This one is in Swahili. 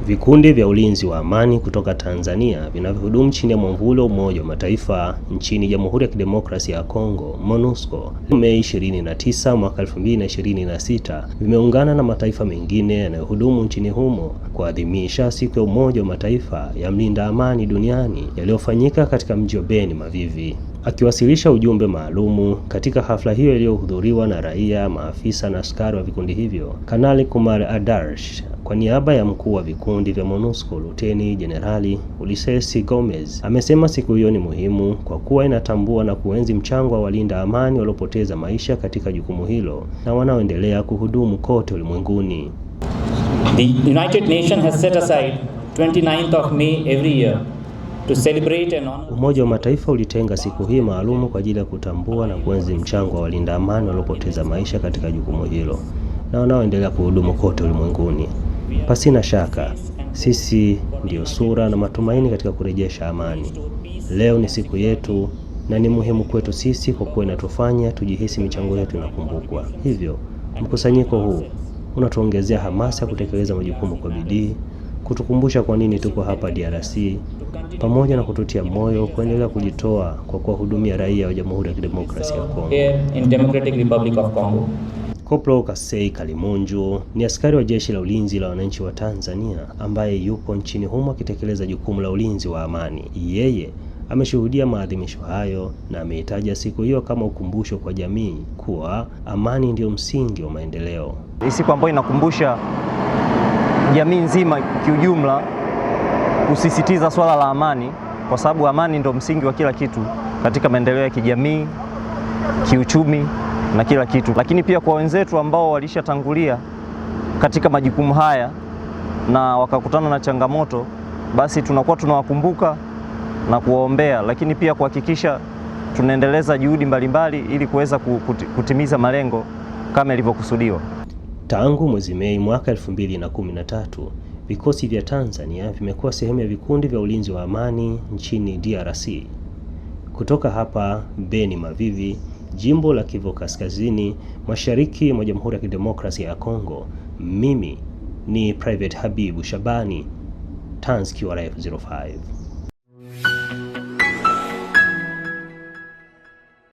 Vikundi vya ulinzi wa amani kutoka Tanzania vinavyohudumu chini ya mwamvuli wa Umoja wa Mataifa nchini Jamhuri ya Kidemokrasia ya Kongo, MONUSCO, Mei 29 mwaka 2026 vimeungana na mataifa mengine yanayohudumu nchini humo kuadhimisha siku ya Umoja wa Mataifa ya mlinda amani duniani yaliyofanyika katika mji wa Beni Mavivi. Akiwasilisha ujumbe maalumu katika hafla hiyo iliyohudhuriwa na raia, maafisa na askari wa vikundi hivyo, Kanali Kumar Adarsh kwa niaba ya mkuu wa vikundi vya MONUSCO Luteni Jenerali Ulises Gomez amesema siku hiyo ni muhimu kwa kuwa inatambua na kuenzi mchango wa walinda amani waliopoteza maisha katika jukumu hilo na wanaoendelea kuhudumu kote ulimwenguni. The United Nations has set aside 29th of May every year to celebrate and honor. Umoja wa Mataifa ulitenga siku hii maalumu kwa ajili ya kutambua na kuenzi mchango wa walinda amani waliopoteza maisha katika jukumu hilo na wanaoendelea kuhudumu kote ulimwenguni. Pasina shaka, sisi ndiyo sura na matumaini katika kurejesha amani. Leo ni siku yetu na ni muhimu kwetu sisi kwa kuwa inatufanya tujihisi michango yetu inakumbukwa. Hivyo, mkusanyiko huu unatuongezea hamasa ya kutekeleza majukumu kwa bidii, kutukumbusha kwa nini tuko hapa DRC, pamoja na kututia moyo kuendelea kujitoa kwa kuwahudumia raia wa Jamhuri ya Kidemokrasia ya Kongo. Here in Democratic Republic of Congo. Koplo Kasei Kalimunju ni askari wa Jeshi la Ulinzi la Wananchi wa Tanzania ambaye yupo nchini humo akitekeleza jukumu la ulinzi wa amani. Yeye ameshuhudia maadhimisho hayo na ameitaja siku hiyo kama ukumbusho kwa jamii kuwa amani ndiyo msingi wa maendeleo. Hii siku ambayo inakumbusha jamii nzima kiujumla kusisitiza swala la amani, kwa sababu amani ndio msingi wa kila kitu katika maendeleo ya kijamii, kiuchumi na kila kitu. Lakini pia kwa wenzetu ambao walishatangulia katika majukumu haya na wakakutana na changamoto, basi tunakuwa tunawakumbuka na kuwaombea, lakini pia kuhakikisha tunaendeleza juhudi mbalimbali ili kuweza kutimiza malengo kama ilivyokusudiwa. Tangu mwezi Mei mwaka 2013, vikosi vya Tanzania vimekuwa sehemu ya vikundi vya ulinzi wa amani nchini DRC. Kutoka hapa Beni Mavivi, jimbo la Kivu Kaskazini, mashariki mwa Jamhuri ya Kidemokrasia ya Kongo, mimi ni Private Habibu Shabani, Tanz QRF 05.